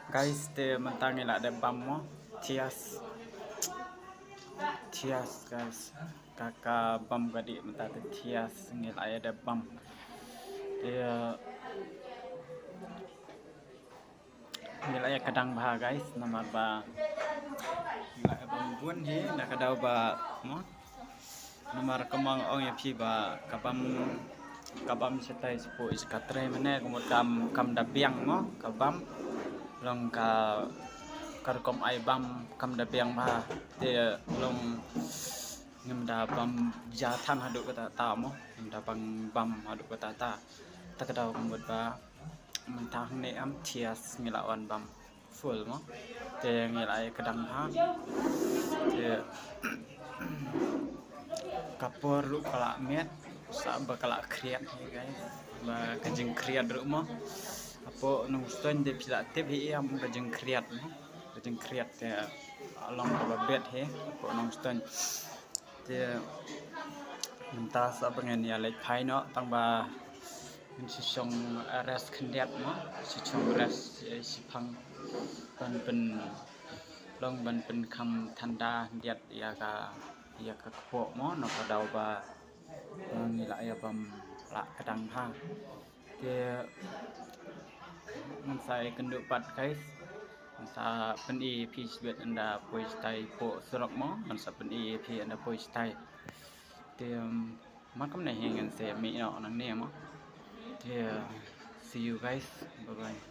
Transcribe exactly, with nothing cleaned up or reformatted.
Guys, te mynta ngi la dep bam mo. Thias. Thias, guys. Ka, ka bam ka dih mynta te thias ngi la ïa dep bam. Te, uh, ngi la ïa kdang bha, guys, namar ba ngi la ïa bam bun hi na ka daw ba mo. Namar kumba nga ong ïa phi ba ka bam, ka bam shatai shapoh ka trei mynne ka mut kam, kam da biang mo, ka bam long ka, ka rukom ai bam kam da biang bha. Te long ngim da bam ja than haduh katta katta mo, ngim da bam, bam haduh katta katta. Ta ka daw ka mut ba mynta hangne am thias ngi la wan bam full mo. Te ngi la ïa kdang bha. Te ka por ruh ka la miet, sa ba ka la khriat hi, guys. Ba ka jingkhriat ruh mo. Hapoh Nongstoiñ te phi la tip hi em ka jingkhriat mo. Ka jingkhriat te long kaba biat hi hapoh Nongstoiñ. Te mynta sa ba ngan ïa leit phai noh tang ba ngan shu shong rest khyndiat mo, shu shong rest, eh, shiphang ban pyn, long ban pynkham thanda khyndiat ïa ka, ïa ka kpoh mo, na ka daw ba, eh, ngi la ïa bam la kdang bha. Te ngan sa ïakynduh pat, guys. Ngan sa pyni ïa phi shibit ynda poi shatai poh surok mo, ngan sa pyni ïa phi ynda poi shatai. Te, um, mar kumne hi ngan sa mih noh nangne mo. Te, uh, see you guys. Bye bye.